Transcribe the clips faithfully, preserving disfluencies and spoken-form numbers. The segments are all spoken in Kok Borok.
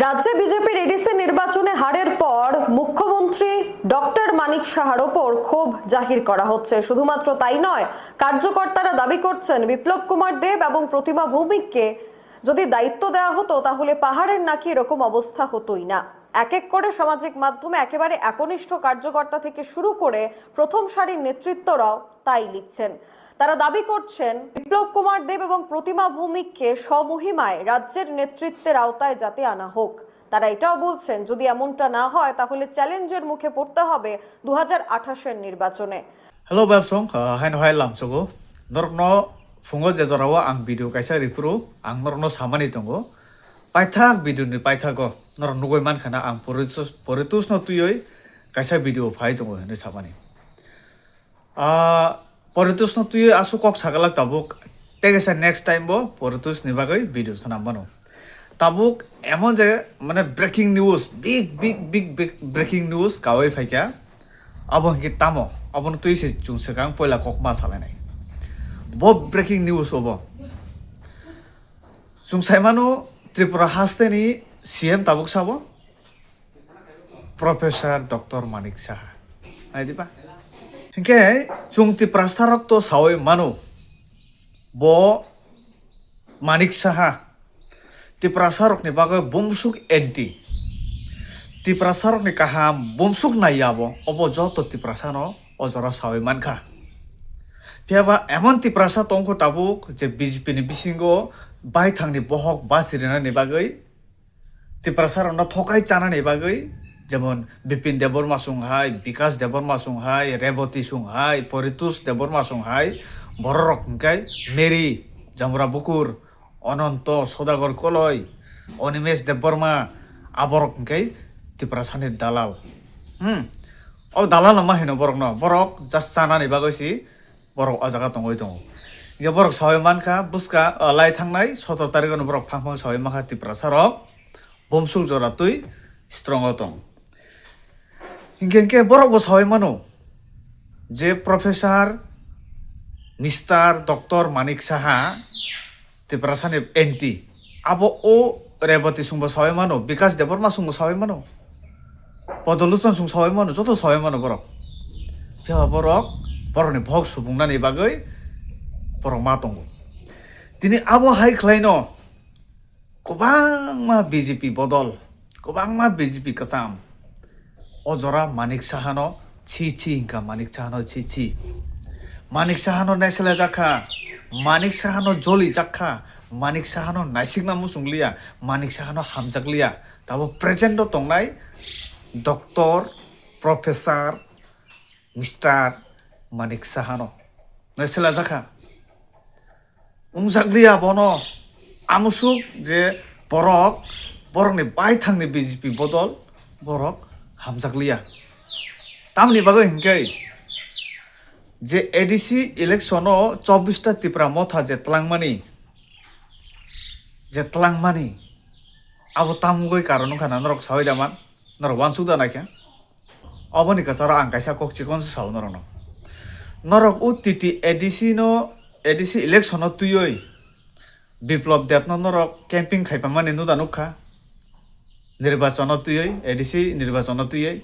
রাজ্যে বিজেপির এডিসি নির্বাচনে হারের পর মুখ্যমন্ত্রী ডক্টর মানিক সাহার ওপর ক্ষোভ জাহির করা হচ্ছে। শুধুমাত্র তাই নয়, কার্যকর্তারা দাবি করছেন বিপ্লব কুমার দেব এবং প্রতিমা ভৌমিককে যদি দায়িত্ব দেওয়া হতো, তাহলে পাহাড়ের নাকি এরকম অবস্থা হতোই না। এক এক করে সামাজিক মাধ্যমে একেবারে একনিষ্ঠ কার্যকর্তা থেকে শুরু করে প্রথম সারির নেতৃত্বরাও তাই লিখছেন। তারা দাবি করছেন বিপ্লব কুমার দেব এবং প্রতিমা ভৌমিককে স্বমহিমায় রাজ্যের নেতৃত্বের আওতায় যাতে আনা হোক। তারা এটাও বলছেন, যদি এমনটা না হয়, তাহলে চ্যালেঞ্জের মুখে পড়তে হবে দু হাজার আঠাশের নির্বাচনে। Hello, Babsong, uh, haino hai lamsogo. Norokno phungo je jorao ang video kaisa ripuru, ang norokno samani tongo. Paithak video ni paithago norok nugui mankha na ang poritus-, poritusno twiwi kaisa video phai tongo hinwi samani. Ah, poritusno twiwi aswk kok sagalak tabuk. Tei kaisa next time bo poritus ni bagwi video swnam mano. Tabuk emon je mane breaking news, big, big, big, big breaking news kawi phaikha. Abo hinkhe tamo? Abono twi se chwng swkang poila kok ma salainai. Bo breaking news obo. Chwng sai mano Tripura hasteni C M tabuk sabo Professor Doctor Manik Saha. Nai di ba? Hinkhe chwng Tiprasa rok to sawi mano. Bo Manik Saha Tiprasa rokni bagwi bumsuk anti. Tiprasa rokni kaham bumsuk naiya bo. Obo joto Tiprasa no o jora sawi mankha. Phiya ba emon Tiprasa tongkho tabuk je B J P ni bisingo baithangni bohok basi rinani bagwi Tiprasa rokno thokai chanani bagwi, jemon Bipin Debbarma song hai, Bikas Debbarma song hai, Reboti song hai, Poritus Debbarma song hai, bororok hwnkhe Mary, Jamura Bukur, Ononto, Sodagar Koloi, Animesh Debbarma, aborok hwnkhe Tiprasani dalal. Hmm. O dalal no ma hino borokno, borok just chanani bagwi si borok o jaga tongwi tongo. Hinkhe borok sawi mankha, buska, o, lai thangnai sotor tarikh ano borok phang phang sawi mankha Tiprasa rok bumsuk jora twi strong o tong. Hinkhe, hinkhe borok bo sawi mano je Professor Mister Doctor Manik Saha Tiprasani anti. Abo o Reboti songbo sawi mano, Bikas Debbarma songbo sawi mano, Podoluchon song sawi mano, joto sawi mano borok. Phiya ba borok, borokni bohok subungnani bagwi borok ma tongo. Tini abo hai khlaino kwbangma B J P bodol, kwbangma B J P kwcham. O jora Manik Sahano chi chi hinkha, Manik Sahano chi chi. Manik Sahano naiselajak kha, Manik Sahano jolijak kha, Manik Sahano naisikna muchungliya, Manik Sahano hamjakliya. Tabo present o tongnai Doctor, Professor, Mister Manik Sahano naiselajak kha. Wngjakliya bono amusuk je borok, borokni baithangni B J P bodol borok hamjakliya. Tamni bagwi hinkhe je A D C election o chobbish ta Tipra Motha je twlangmani, je twlangmani, abo tamgwi karon wngkha na norok sawi da man, norok uansuk da naikhe. Oboni kwcharo ang kaisa kok chikon se sao norokno. Norok o T T A D C no, A D C election no twiwi Biplop Deb no norok camping khai pangmani nuda nukha. Nirbachon no twiwi, A D C nirbachon no twiwi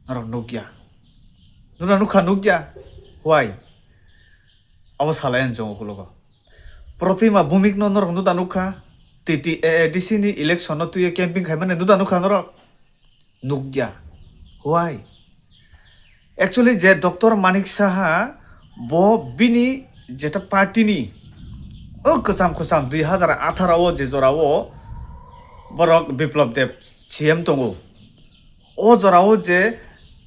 norok nukya. Nuda nukha nukya. Why? Abo salai ang chongo kulugo. Protima Bhumik no norok nuda nukha. T T A A D C ni election no twiwi camping khaimani nuda nukha norok. Nukya. Why? Actually, je Doctor Manik Saha, bo bini jeta party ni o kwcham kwcham dui hazar atharo o je jora o borok Biplop Deb C M tongo. O jora o je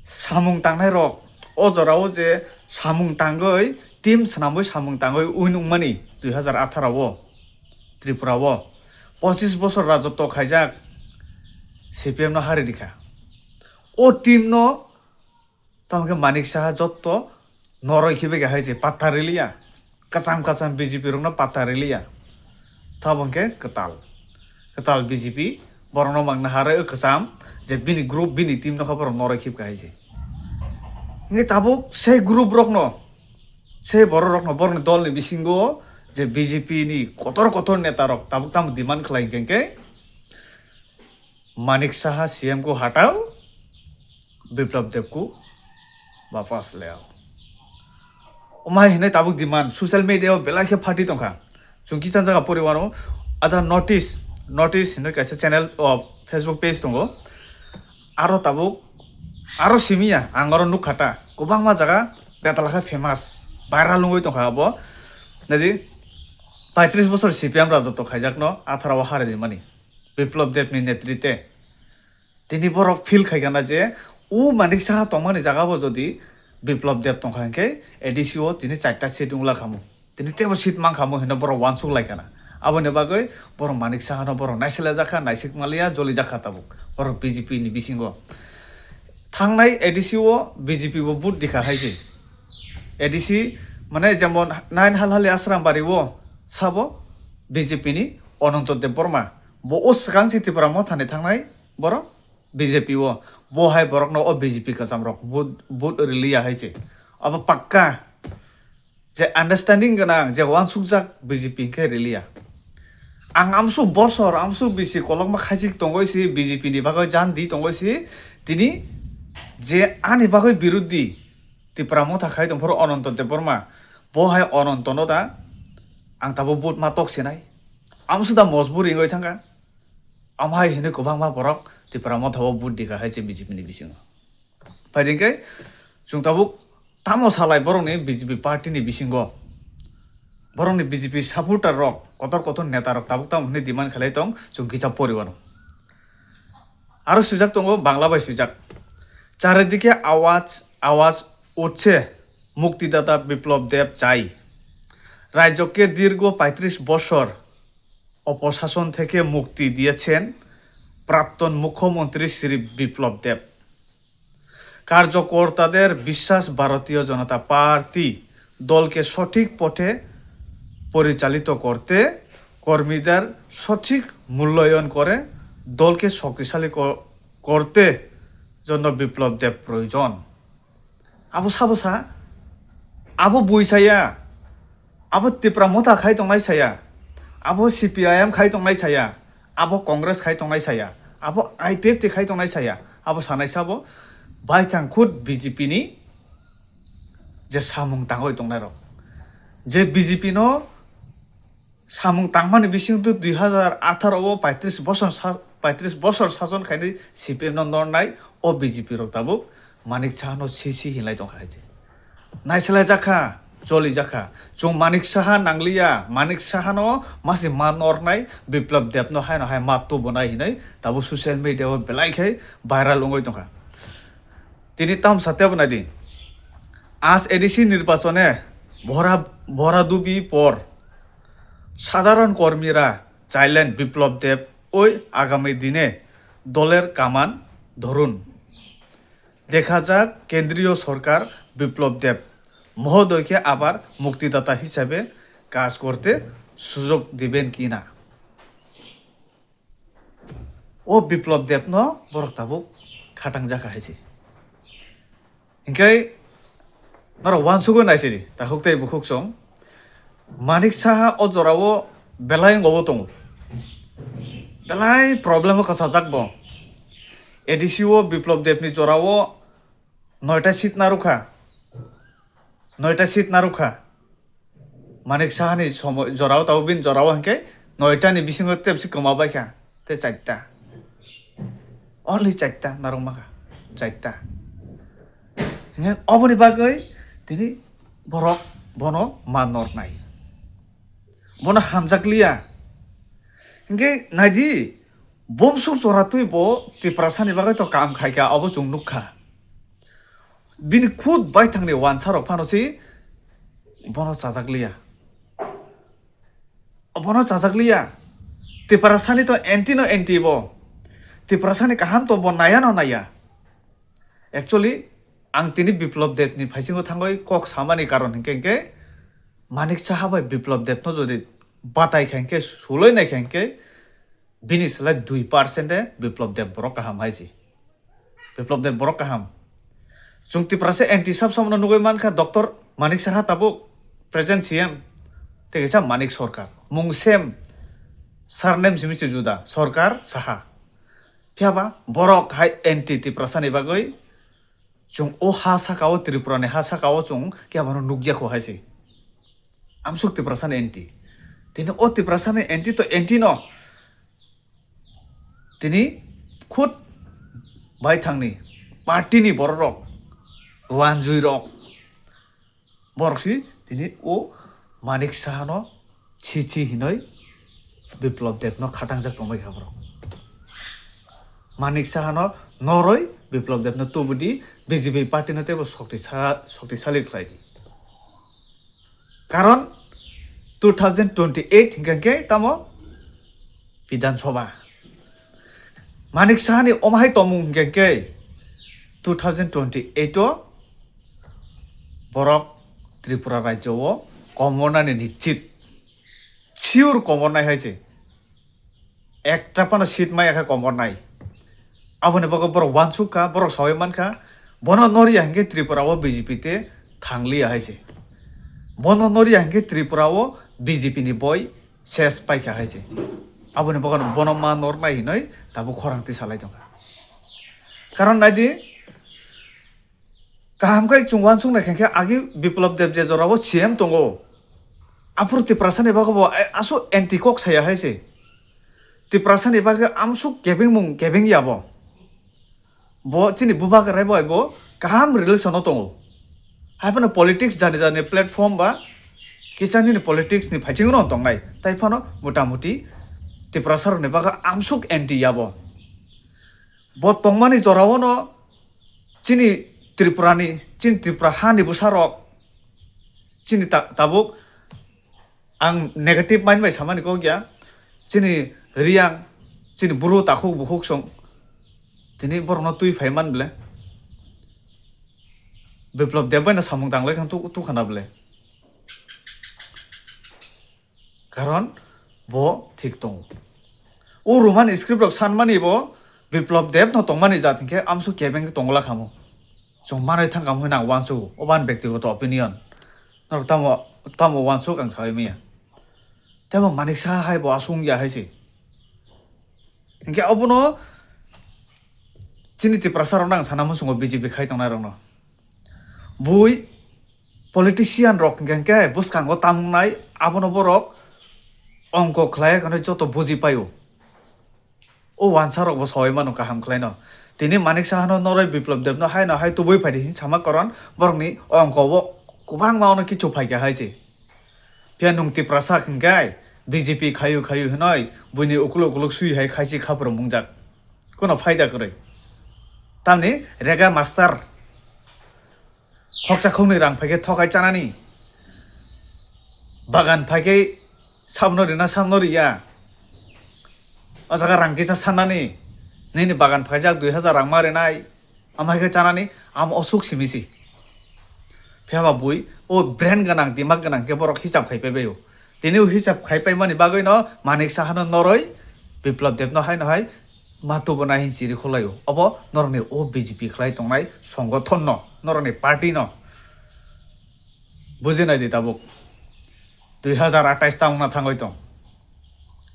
samung tangnai rok, o jora o je samung tangwi, team swnamwi samung tangwi win wngmani dui hazar atharo o Tripura o pochis bosor rajotwo khaijak C P M no hari rikha. O team no tamo khe Manik Saha jotto noroi khibi khe hai se patta riliya. Kacham kacham B J P rokno patta riliya. Tamo khe kwtal. Kwtal B J P borokno mangna harwi kwcham je bini group, bini team no khe borok noroi khib kha hai se. Hingke tabuk sei group rokno, sei borok rokno, borokni dolni bisingo je B J P ni kotor kotor neta rok tabuk tamo demand khlai hingke hingke Manik Saha C M ko hatao, Biplab Deb ko wapas le ao. Omai hinui tabuk demand social media o belai khe phati tongkha. Chwng kisan jaga pori wano, aja notice, notice hinui kaisa channel o Facebook page tongo. Aro tabuk, aro simiya, ang oro nukha ta. Kwbangma jaga betal khe famous, viral wngwi tongkha abo. Nadi, paitris bosor C P M rajotw khaijakno atharo o hari di mani. Biplab Deb ni netrite. Tini borok feel khaikha na je, o Manik Saha tongmani jaga bo jodi Biplab Deb tongkha hinkhe A D C o tini charta seat wngla khamu. Tini tebo seat mankhamu hino borok wansuk laikha na. Aboni bagwi borok Manik Saha no borok naisilajak kha, naisik maliya, jolijakha tabuk. Borok B J P ni bisingo. Thangnai A D C o B J P bo vote dikha hai se. A D C mane jemon nine Halhali Asrambari o sabo B J P ni Ananto Debbarma. Bo o swkang se Tipra Motha ni thangnai borok B J P o. Bo hai borok no o B J P kwcham rok vote, vote riliya hai se. Abo pakka. Je understanding gwnang, je wansukjak B J P hinkhe riliya. Ang amsuk bosor, amsuk bisi kolokma khaisik tongoi si, B J P ni bagwi jan di tongoi si, tini je ani bagwi birodhi Tipra Motha khai tongphuru Ananto Debbarma, bo hai Ananto no da ang tabuk vote ma tok sinai. Amsuk da mojburi wngwi thangkha. Am hai hinui kwbangma borok Tipra Motha o vote dikha hai se B J P ni bisingo. Phai di khe chwng tabuk tamo salai borokni B J P party ni bisingo, borokni B J P supporter rok, kotor kotor neta rok tabuk tamo hwnwi demand khlai tong, chwng kisa poriwano. Aro swijak tongo, Bangla bai swijak, "চারিদিকে আওয়াজ, আওয়াজ উঠছে, মুক্তিদাতা বিপ্লব দেব চাই। রাজ্যকে দীর্ঘ পঁয়ত্রিশ বছর অপশাসন থেকে মুক্তি দিয়েছেন প্রাক্তন মুখ্যমন্ত্রী শ্রী বিপ্লব দেব। কার্যকর্তাদের বিশ্বাস ভারতীয় জনতা পার্টি দলকে সঠিক পথে পরিচালিত করতে, কর্মীদের সঠিক মূল্যায়ন করে দলকে শক্তিশালী ক-, করতে জন্য বিপ্লব দেব প্রয়োজন।" Abo sabo sa, abo bui saya, abo Tipra Motha khai tongnai saya, abo C P I M khai tongnai saya, abo Congress khai tongnai saya, abo I P F T khai tongnai saya, abo sanai sabo baithang khud B J P ni je samung tangwi tongnai rok, je B J P no samung tangmani bisingtwi dui hazar atharo o paitris bosor sa-, paitris bosor sason khainwi C P M no nornai o B J P rok tabuk Manik Saha no si si hinlai tongkha hai se. Naisilai jakha, choli jakha. Chwng Manik Saha nangliya, Manik Saha no masi ma nornai, Biplab Deb no haino hai ma tubunai hinwi tabuk social media o belai khe viral wngwi tongkha. Tini tamsa tebo nai di. আজ এডিসি নির্বাচনে ভরা, ভরাডুবি পর সাধারণ কর্মীরা চাইলেন বিপ্লব দেব ওই আগামী দিনে দলের কামান ধরুন। দেখা যাক কেন্দ্রীয় সরকার বিপ্লব দেব মহোদয়কে আবার মুক্তিদাতা হিসাবে কাজ করতে সুযোগ দিবেন কি না। O Biplab Deb no borok tabuk khatang jakha hai se. Hinkhe norok wansugwi naisidi, takhuk tei bukhuk song. Manik Saha o jorao belai wngwi tongo. Belai problem o kwchajak bo. A D C o Biplab Deb ni jorao noita seat narwkha. Noita seat narwkha. Manik Saha ni somo-, jorao tabuk bini jorao hinkhe noita ni bisingo tebsi kwma baikha. Tei chaita. Only chaita narwkmakha. Chaita. Hinkhe oboni bagwi tini borok bono ma nornai. Bono hamjakliya. Hinkhe naidi, bomsuk jora twi bo Tiprasa ni bagwi to kam khaikha, obo chwng nukha. Bini khud baithangni wansarok phano si bono chajakliya. Bono chajakliya. Tiprasani to anti no anti bo. Tiprasani kaham to bo naya no naya. Actually, ang tini Biplab Deb ni phaisingo thangwi kok samani karon hinkhe, hinkhe Manik Saha bai Biplab Deb no jodi batai kha hinkhe, suloi nai kha hinkhe, bini slai dui percent e Biplab Deb borok kaham hai si. Biplab Deb borok kaham. Chwng Tiprasa anti sab samano nugwi mankha, Doctor Manik Saha tabuk present C M, tei kaisa Manik Sarkar. Mung same, surname simi se juda, Sarkar Saha. Phiya ba borok hai anti Tiprasani bagwi chwng o ha saka o, Tripurani ha saka o chwng kebo no nukya kho hai se. Amsuk Tiprasani anti. Tini o Tiprasani anti to anti no. Tini khud baithangni party ni bororok, wanjui rok, borok si tini o Manik Saha no chichi hinoi Biplab Deb no khatangjak tongbai kha borok. Manik Saha no noroi Biplab Deb no tubudi B J P party no teibo shokti sa-, shoktisali khlai di. Karon two thousand twenty eight hinkhe khe tamo Bidhan Sabha. Manik Saha ni omahai tomung hinkhe khe two thousand twenty eight o borok Tripura rajyo o komornani nichit. Sure komornai hai se. Ekta phano seat maya khe komornai. Aboni bagwi borok uansuk kha, borok saui man kha, bono noriya hinkhe Tripura o B J P te thangliya hai se. Bono noriya hinkhe Tripura o B J P ni boi ses pai kha hai se. Aboni bagwi bono ma nornai hinoi tabuk khorang tisalai tong kha. Karon nai di, kaham khe chwng uansuk nai khe agi Biplab Deb je jora o C M tongo. Aphuru Tiprasa ni bagwi bo, eh, aswk anti kok saya hai se. Tiprasa ni bagwi amsuk kebengmung kebeng ya bo. Bo chini bubagra bai bo kaham relation o tongo. Hai phano politics jani jani platform ba kisa nini politics ni phaiching no tongnai. Tai phano mota moti Tiprasa rok ni bagwi amsuk anti ya bo. Bo tongmani jora o no chini Tripura ni, chini Tripura ha ni bwsa rok chini ta-, tabuk ang negative mind bai samani kok ya. Chini Riyang, chini buru takhuk bukhuk song tini borok no twi phai man ble. Biplab Deb bai no samung tanglai thang tu, tu khana ble. Karon bo thik tongo. O Roman script rok sanmani bo Biplab Deb no tongmani jat hinkhe amsuk kebeng tongla khamo. Chwng manwi thang kamo hwnwi ang uansugo. Obo ani bektigoto opinion. Norok tamo, tamo uansuk ang saui manya. Tebo Manik Saha hai bo asung ya hai se. Hinkhe obono chini Tiprasa rok nang sana musungo B J P khai tongnai rok no. Bui politician rok hinkhe, hinkhe bwskango tamung nai abono borok ongko khlai kheno joto buji paio. O uansa rok bo soi mano kaham khlai no. Tini Manik Saha no noroi Biplab Deb no hai no hai tubui phai di hin sama koron borok ni ongko o kwbangma ono kichu phai kha hai se. Phiya nung Tiprasa hinkhe B J P khayu khayu hinoi buini ukuluk ukuluk sui hai khaisi khapro mungjak. Kono phaida kwrwi. Tamni rega master. Khoksa khoknwi rang phaikhe thokai chanani. Bagan phaikhe sabno rina sabno riya. O jaga rang kisa sanani. Nini bagan phaijak dui hajar rang ma rinai. Amai khe chanani, amo osuk simi si. Phiya ba bui, o brain gwnang, dimak gwnang khe borok hisab khai pai bai o. Tini o hisab khai pai mani bagwi no Manik Saha no noroi, Biplab Deb no hai no hai, ma tubo nai hin chiri khulai o. Obo norok ni o B J P khlai tongnai songothon no, norok ni party no. Buji nai di tabuk. Dui hajar atais ta wngna thangwi tong.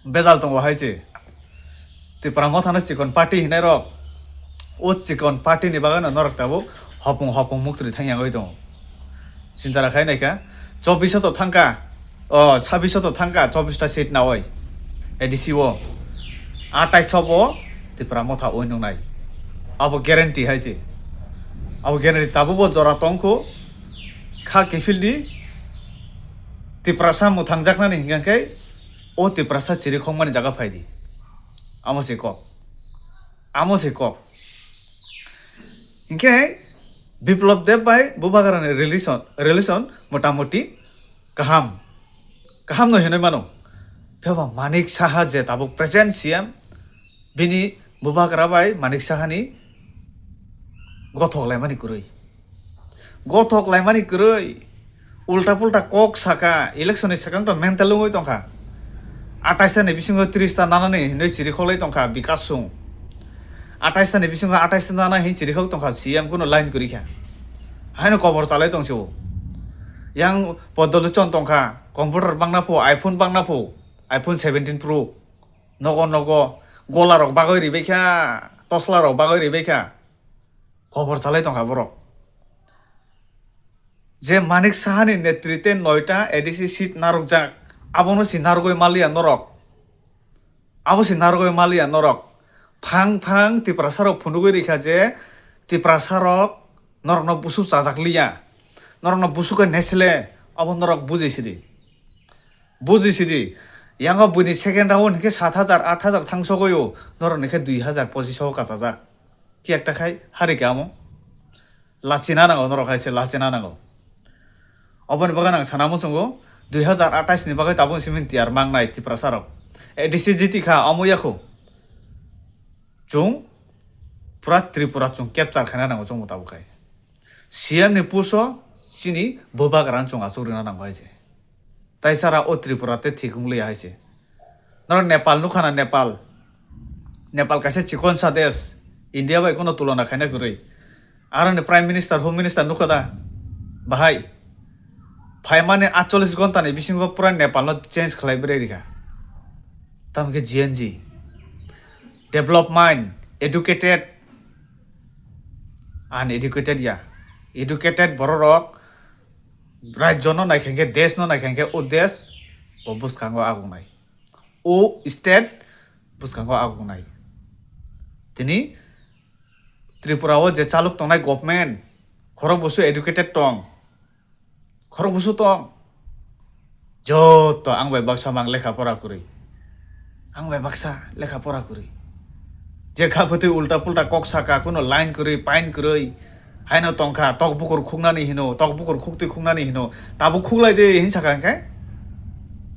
Bejal tongo hai se. Tipra Motha no chikon party hinai rok. O chikon party ni bagwi no norok tabuk hopung hopung muktwi thang yangwi tongo. Chintara khai naikha. Chobbish to thangka. O, sabbish to thangka, chobbish ta seat naoi. A D C o. Atais o bo Tipra Motha oi nungnai. Abo guarantee hai se. Abo guarantee tabuk bo jora tongkho. Kha kiphil di. Tiprasa mwthangjaknani hinkhe o Tiprasa chirikhokmani jaga phai di. Amo se kok. Amo se kok. Hinkhe Biplab Deb bai Bubagrani relation, relation motamoti kaham. Kaham no hinwi mano. Phiya ba Manik Saha je tabuk present C M, bini Bubagra bai Manik Saha ni gothok laimani kwrwi. Gothok laimani kwrwi. Ulta pulta kok saka, election ni swkang to mental wngwi tongkha. Atais ta ni bisingo tris ta nanani hinwi chirikhok lai tongkha Bikas Sung. Atais ta ni bisingo atais ta nana hin chirikhok tongkha C M kuno line kwrwi kha. Haino kobor chalai tong sio. Yang Poddo Luchon tongkha, computer bangna pho, iPhone bangna pho, iPhone seventeen Pro. Nogo nogo gola rok bagwi ribai kha. Tosla rok bagwi ribai kha. Kobor chalai tongkha borok. Je Manik Sahani netrite noita A D C seat narwkjak, abono si narwgwi maliya norok. Abo si narwgwi maliya norok. Phang phang Tiprasa rok phunugwi rikha je Tiprasa rok norokno busu chajak liya. Norokno busu khe nesle, abo norok buji sidi. Buji sidi. Yango buini second round hinkhe sat hajar, aat hajar thangsogoio, norok hinkhe dui hajar pochiso kachajak. Ki ekta khai hari khe amo. Lachina nango norok hai se lachina nango. Oboni bagwi ang sana muchungo, dui hajar atais ni bagwi tabuk simi tiyar mangnai Tiprasa rok. A D C jiti kha omo yakho. Chwng pura Tripura chwng capture khaina nango chwng tabuk khai. C M ni puso chini bubagra chwng asuk rwna nango hai se. Tai sara o Tripura te thik wng liya hai se. Norok Nepal nukha na Nepal. Nepal kaisa chikonsa desh. India bai kono tulona khaina kwrwi. Aroni Prime Minister, Home Minister nukha da? Bahai. Phaimani aatchollish ghonta ni bisingo pura Nepal no change khlai bwrwi rikha. Tamkhe G N G. Development, educated, uneducated ya. Educated bororok rajyo no naikha hinkhe, desh no naikha hinkhe, o desh bo bwskango agungnai. O state bwskango agungnai. Tini Tripura o je chaluk tongnai government, khorok busu educated tong, khorok busu tong, joto ang bai baksa mang lekha pora kwrwi, ang bai baksa lekha pora kwrwi. Je kha bwtwi ulta pulta kok saka, kuno line kwrwi, pain kwrwi, haino tongkha, tok bukur khuknani hino, tok bukur khuktwi khuknani hino, tabuk khuklai de hin saka hinkhe,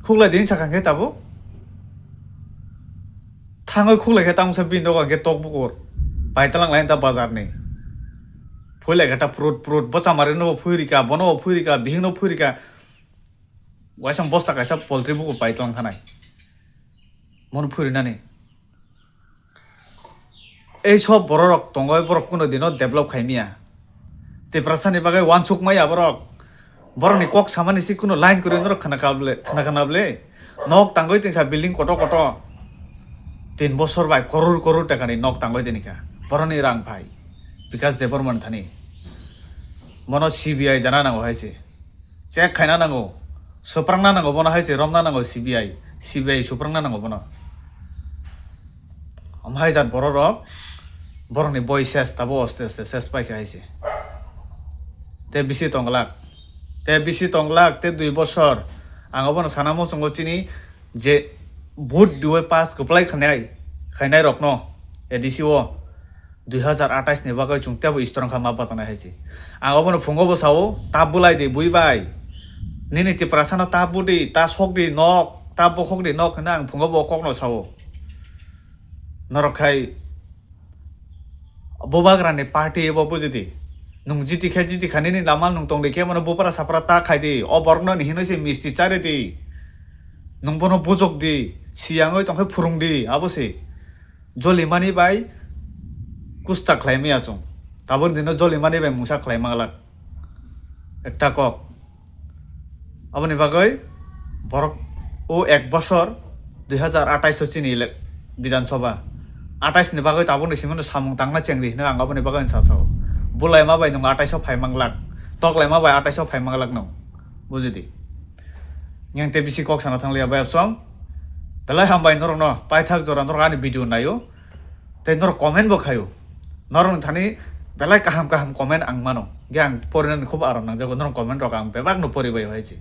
khuklai de hin saka hinkhe tabuk. Thangwi khuklai khe tamungsa bini nogo hinkhe tok bukur paitlang lai ta bazar ni. Phuilai khe ta prut prut, bwsa mari no phuirika, bono phuirika, bihik no phuirika. Waisa bosta kaisa poultry bukur paitlang thanai. Mono phurinani. Ei sob bororok tongo, borok kuno dino develop khai miya. Tiprasani bagwi wansuk maya borok. Borokni kok samani si kuno line kwrwi norok khna kable, khna khna ble. Nok tangwi tongkha building koto koto. Tin bosor bai koror koror takani nok tangwi tongkha. Boroni rang phai. Bikash Debbarma ni thani. Bono C B I dana nango hai se. Check khaina nango. Swprangna nango bono hai se, romna nango C B I. C B I swprangna nango bono. Omo hai jat bororok, borokni boi ses, tabo aste aste ses paikha hai se. Te bisi tonglak. Te bisi tonglak, te dui bosor. Ang obono sana muchungo chini je vote duwe pass kwplai khainai, khainai rokno A D C o dui hajar atais ni bagwi chwng tebo strong kha ma bachanai hai se. Ang obono phungo bo sao, ta bulai di bui bai. Nini Tiprasa no ta budi, ta sok di nok, ta bokhok di nok hwnwi ang phungo bo kokno sao. Norok khai bubagrani party ebo bujidi. Nwng jiti khe jiti kha nini lama nwng tong di khe mano bupra sapra ta khai di. O borokno ni hinwi se misti chari di. Nwng bono bujok di. Siyangwi tong khe phwrwng di abo se. Jolimani bai kusta khlai maya chwng. Tabuk dino jolimani bai mungsa khlai manglak. Ekta kok. Aboni bagwi borok o ek bosor dui hajar atais o chini ele-, Bidhan Sabha. Atais ni bagwi tabukni simi no samung tangna chengdi hino ang aboni bagwi sa sao. Bulaima bai nwng atais o phai manglak. Toklaima bai atais o phai manglak nwng. Bujidi. Yang te bisi kok sana thang liya bai absong. Belai hambai norok no paithak jora norok ani video naio. Tei norok comment bo khaio. Norokni thani belai kaham kaham comment ang mano. Ge ang porinani khub aram nangjago. Norok comment rok ang bebak no pori bai hai se.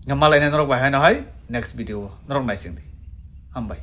Nge malai nai norok bai hai no hai next video o norok naising di. Hambai.